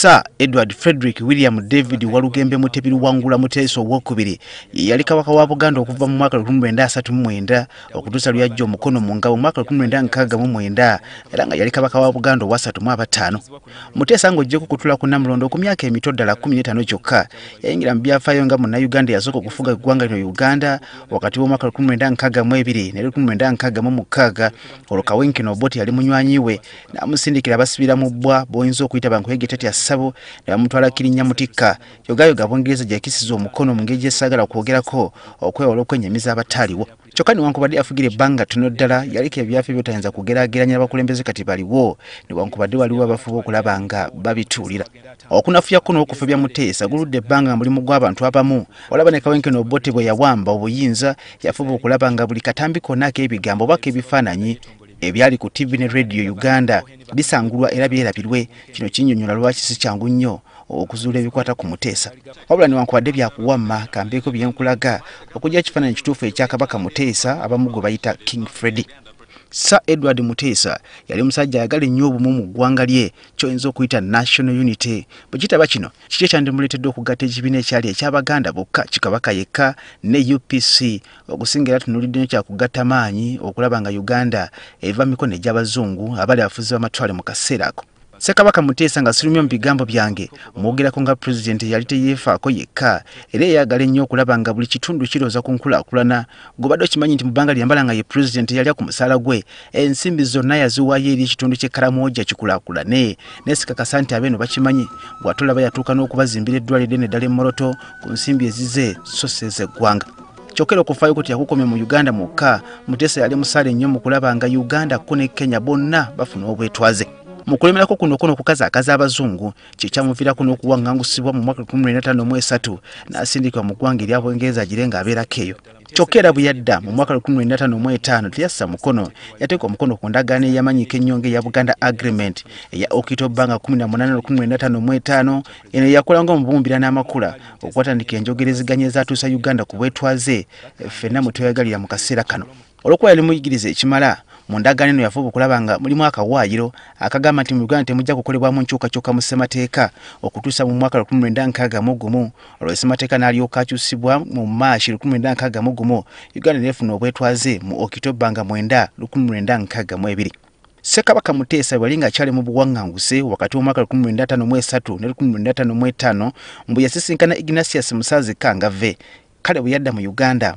Sir Edward Frederick William David Walugembe Mutebi Luwangula Muteesa Owokubiri yali kabaka wa Buganda okuva mu mwaka 1939 okutuusa lwe yajja omukono mu ngabo mu mwaka 1969 era nga yali kabaka wa Buganda owasatu mu abataano. Muteesa ng'oggyeko okutula ku Nnamulondo ku myaka emito ddala 15 gyokka yayingira mu byafaayo nga Munnayuganda eyasooka okufuga eggwanga lino Uganda wakati w'omwaka 1962 ne 1966. Olwo Kawenkene Obote yali munywanyi we n'amusindikira abasibira mu bbwa b'oyinza okuyita bankwege tetya ssabo ne bamutwala Kirinnya Mutikka. Yogayoga Bungereza gy'ekisiza omukono mu ngeri gy'esaagala kwogerako okwewala okwennyamiza abataaliwo. Kyokka newankubadde afugira ebbanga ttono ddala yaliko ebyafa by'otayinza kugeraageranya abakulembeze kati baliwo, newankubadde waliwo abafuba okulaba nga babituulira. Okunafuya kuno okufebya Muteesa guludde ebbanga nga mulimu gw'abantu abamu. Olaba ne Kawenkene Obote bwe yawamba obuyinza yafuba okulaba nga buli katambi konna ak'ebigambo oba ak'ebifaananyi ebyali ku TV ne Radio Uganda bisangulwa era byerabirwe. Kino kinnyonnyola lwaki si kyangu nnyo okuzuula ebikwata ku Muteesa. Wabula newankubadde byakuwamma kambeeko bye nkulaga okujja ekifaananyi kituufu ekya Kabaka Muteesa abamu gwe bayita King Freddy. Sir Edward Muteesa yali musajja ayagala ennyo obumu mu ggwanga lye ky'oyinza okuyita National Unity. Bwe kitaba kino kiki ekyandimuleetedde okugatta ekibiina ekyali eky'Abaganda bokka kikabaka yekka ne UPC okusinga era tunuulidde nnyo kyakugatta maanyi okulaba nga Uganda eva mu mikono egy'Abazungu abali abafuzi b'amatwale mu kaseera ako. Ssekabaka Muteesa nga sirumye mu bigambo byange mwogerako nga pulezidenti yali teyeefaako yekka era eyagala ennyo okulaba nga buli kitundu kirooza ku nkulaakulana. Gw'obadde okimanyi nti mu bbanga lyambala nga ye pulezidenti yalya ku musaala gwe ensimbi zonna yaziwaayo eri ekitundu ky'e Karamoja kikulaakulane, naye sikakasa nti abeeno bakimanyi. Bw'atolaba yatuuka n'okubazimbira eddwaliro eddene ddala e Moroto ku nsimbi ezize so si ez'eggwanga. Kyokka era okufaayo kwe teyakukomya mu Uganda mwokka. Muteesa yali musaale nnyo mu kulaba nga Uganda ko ne Kenya bonna bafuna obwetwaze. Mu kulemerako kuno kuno okukazaakaza Abazungu kye kyamuviirako n'okuwaŋŋangusibwa mu mwaka 1953 n'asindikibwa mu ggwanga erya Bungereza agire ng'abeerako eyo. Kyokka era bwe yadda mu mwaka 1955 teyassa mukono, yateeka omukono ku ndagaano eyamanyika ennyo ng'eya Buganda Agreement eya Okitoba nga 18 1955. Eno yakola ng'omubumbira n'amakula okwatandika enjogerezeganya ezaatuusa Uganda ku bwetwaze ffenna mwe tweyagalira mu kaseera kano. Olw'okuba yali muyigirize ekimala mu ndagaano eno yafuba okulaba nga mulimu akawaayiro akagamba nti mu Uganda temujja kukolebwamu nkyukakyuka mu ssemateeka okutuusa mu mwaka 1961. Olwo ssemateeka n'alyoka akyusibwa mu Maaci 1961, Uganda n'efuna obwetwaze mu Okitoba nga 9 1962. Ssekabaka Muteesa bwe yali ng'akyali mu buwaŋŋanguse wakati w'omwaka 1953 ne 1955 mbu yasisinkana Ignatius Musaazi Kangave. Kale bwe yadda mu Uganda